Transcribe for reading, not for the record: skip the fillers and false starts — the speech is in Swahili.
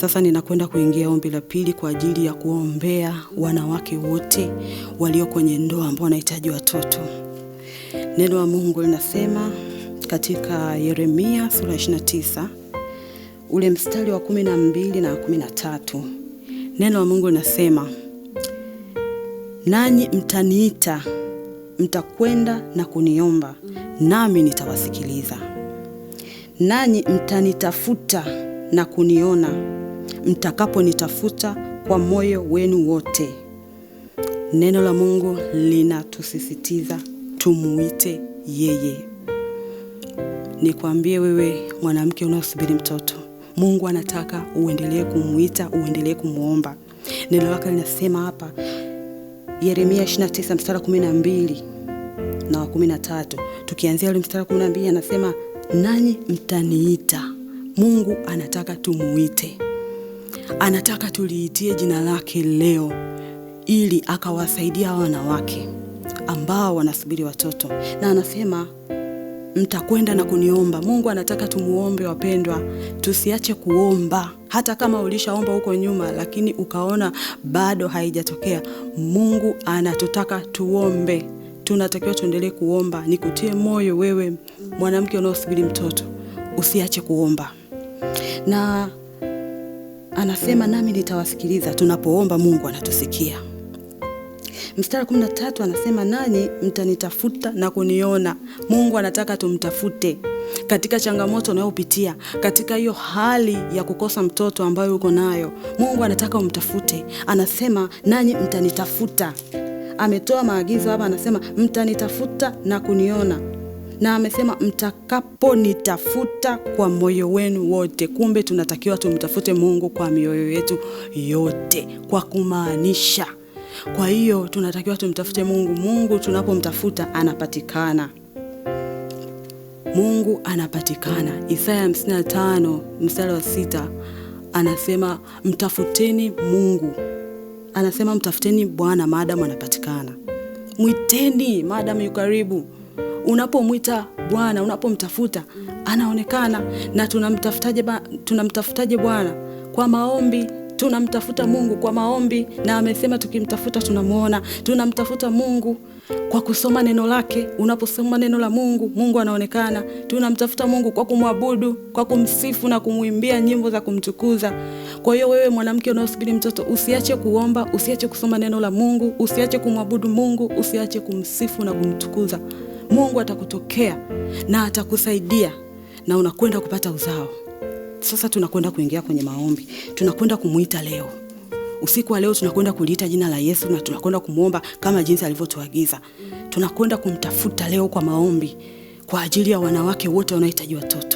Sasa ninakwenda kuingia ombi la pili kwa ajili ya kuombea wanawake wote walio kwenye ndoa ambao wanahitaji watoto. Neno la Mungu linasema katika Yeremia sura 29 ule mstari wa 12 na 13. Neno la Mungu linasema, nanyi mtaniita, mtakwenda na kuniomba, nami nitawasikiliza. Nanyi mtanitafuta na kuniona, mtakaponitafuta kwa moyo wenu wote. Neno la Mungu linatusisitiza tumuite yeye. Nikwambie wewe mwanamke unayosubiri mtoto, Mungu anataka uendelee kumuita, uendelee kumuomba. Neno lake linasema hapa Yeremia 29 mstari 12 na 13. Tukianzia ule mstari 12 anasema, nanyi mtaniita. Mungu anataka tumuite. Anataka tuliitie jina lake leo ili akawasaidia wanawake ambao wanasubiri watoto. Na anasema mtakwenda na kuniomba. Mungu anataka tumuombe wapendwa, tusiache kuomba. Hata kama ulishaomba huko nyuma lakini ukaona bado haijatokea, Mungu anatutaka tuombe. Tunatakiwa tuendelee kuomba. Nikutie moyo wewe mwanamke unaosubiri mtoto, usiache kuomba. Na anasema nami nitawasikiliza. Tunapoomba Mungu anatusikia. Mstari 13 anasema, nanyi mtanitafuta na kuniona. Mungu anataka tumtafute katika changamoto unayopitia, katika hiyo hali ya kukosa mtoto ambayo uko nayo. Mungu anataka umtafute. Anasema nanyi mtanitafuta. Ametoa maagizo hapa, anasema mtanitafuta na kuniona. Na amesema mtakaponitafuta kwa moyo wenu wote. Kumbe tunatakiwa tumtafute Mungu kwa mioyo yetu yote, kwa kumaanisha. Kwa hiyo tunatakiwa tumtafute Mungu. Mungu tunapomtafuta anapatikana. Mungu anapatikana. Isaya 55 mstari wa 6 anasema mtafuteni Mungu. Anasema mtafuteni Bwana maadamu anapatikana. Mwiteni maadamu yu karibu. Unapomwita Bwana, unapomtafuta, anaonekana. Na tunamtafutaje Bwana? Kwa maombi. Tunamtafuta Mungu kwa maombi, na amesema tukimtafuta tunamuona. Tunamtafuta Mungu kwa kusoma neno lake. Unaposoma neno la Mungu, Mungu anaonekana. Tunamtafuta Mungu kwa kumwabudu, kwa kumsifu na kumuimbia nyimbo za kumtukuza. Kwa hiyo wewe mwanamke unayosubiri mtoto, usiache kuomba, usiache kusoma neno la Mungu, usiache kumwabudu Mungu, usiache kumsifu na kumtukuza. Mungu atakutokea na atakusaidia na unakwenda kupata uzao. Sasa tunakwenda kuingia kwenye maombi. Tunakwenda kumuita leo. Usiku wa leo tunakwenda kuliita jina la Yesu na tunakwenda kumuomba kama jinsi alivyotuagiza. Tunakwenda kumtafuta leo kwa maombi kwa ajili ya wanawake wote wanaohitaji watoto.